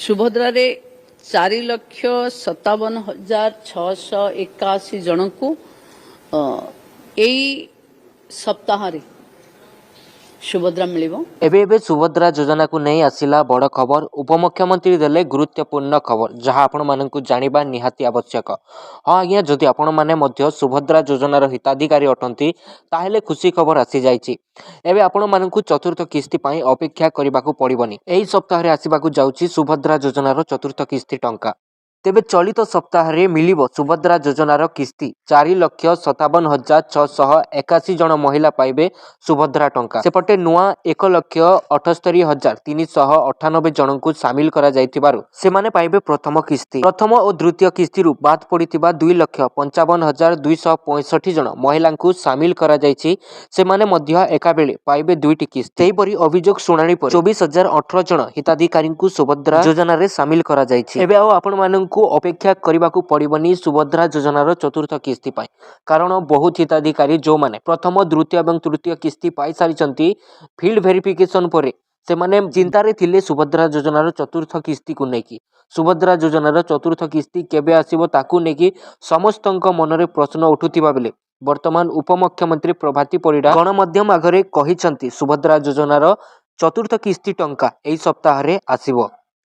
ସୁଭଦ୍ରାରେ 4,57,681 ଜଣଙ୍କୁ ଏଇ ସପ୍ତାହରେ ସୁଭଦ୍ରା ମିଳିବ। ଏବେ ଏବେ ସୁଭଦ୍ରା ଯୋଜନାକୁ ନେଇ ଆସିଲା ବଡ଼ ଖବର। ଉପମୁଖ୍ୟମନ୍ତ୍ରୀ ଦେଲେ ଗୁରୁତ୍ୱପୂର୍ଣ୍ଣ ଖବର, ଯାହା ଆପଣମାନଙ୍କୁ ଜାଣିବା ନିହାତି ଆବଶ୍ୟକ। ହଁ ଆଜ୍ଞା, ଯଦି ଆପଣମାନେ ମଧ୍ୟ ସୁଭଦ୍ରା ଯୋଜନାର ହିତାଧିକାରୀ ଅଟନ୍ତି, ତାହେଲେ ଖୁସି ଖବର ଆସିଯାଇଛି। ଏବେ ଆପଣମାନଙ୍କୁ ଚତୁର୍ଥ କିସ୍ତି ପାଇଁ ଅପେକ୍ଷା କରିବାକୁ ପଡ଼ିବନି। ଏହି ସପ୍ତାହରେ ଆସିବାକୁ ଯାଉଛି ସୁଭଦ୍ରା ଯୋଜନାର ଚତୁର୍ଥ କିସ୍ତି ଟଙ୍କା। ତେବେ ଚଳିତ ସପ୍ତାହରେ ମିଳିବ ସୁଭଦ୍ରା ଯୋଜନାର କିସ୍ତି। 4,57,681 ଜଣ ମହିଳା ପାଇବେ ସୁଭଦ୍ରା ଟଙ୍କା। ସେପଟେ ନୂଆ 1,78,398 ଜଣଙ୍କୁ ସାମିଲ କରାଯାଇଥିବାରୁ ସେମାନେ ପାଇବେ ପ୍ରଥମ କିସ୍ତି। ପ୍ରଥମ ଓ ଦ୍ୱିତୀୟ କିସ୍ତିରୁ ବାଦ୍ ପଡ଼ିଥିବା 2,55,265 ଜଣ ମହିଳାଙ୍କୁ ସାମିଲ କରାଯାଇଛି। ସେମାନେ ମଧ୍ୟ ଏକାବେଳେ ପାଇବେ ଦୁଇଟି କିସ୍ତି। ସେହିପରି ଅଭିଯୋଗ ଶୁଣାଣି ପରେ 24,018 ଜଣ ହିତାଧିକାରୀଙ୍କୁ ସୁଭଦ୍ରା ଯୋଜନାରେ ସାମିଲ କରାଯାଇଛି। ଏବେ ଆଉ ଆପଣମାନଙ୍କୁ ଅପେକ୍ଷା କରିବାକୁ ପଡ଼ିବନି ସୁଭଦ୍ରା ଯୋଜନାର ଚତୁର୍ଥ କିସ୍ତି ପାଇଁ। କାରଣ ବହୁତ ହିତାଧିକାରୀ ଯେଉଁମାନେ ପ୍ରଥମ, ଦ୍ୱିତୀୟ ଏବଂ ତୃତୀୟ କିସ୍ତି ପାଇସାରିଛନ୍ତି ଫିଲ୍ଡ ଭେରିଫିକେସନ ପରେ, ସେମାନେ ଚିନ୍ତାରେ ଥିଲେ ସୁଭଦ୍ରା ଯୋଜନାର ଚତୁର୍ଥ କିସ୍ତିକୁ ନେଇକି। ସୁଭଦ୍ରା ଯୋଜନାର ଚତୁର୍ଥ କିସ୍ତି କେବେ ଆସିବ, ତାକୁ ନେଇକି ସମସ୍ତଙ୍କ ମନରେ ପ୍ରଶ୍ନ ଉଠୁଥିବା ବେଳେ ବର୍ତ୍ତମାନ ଉପମୁଖ୍ୟମନ୍ତ୍ରୀ ପ୍ରଭାତୀ ପରିଡ଼ା ଗଣମାଧ୍ୟମ ଆଗରେ କହିଛନ୍ତି, ସୁଭଦ୍ରା ଯୋଜନାର ଚତୁର୍ଥ କିସ୍ତି ଟଙ୍କା ଏହି ସପ୍ତାହରେ ଆସିବ।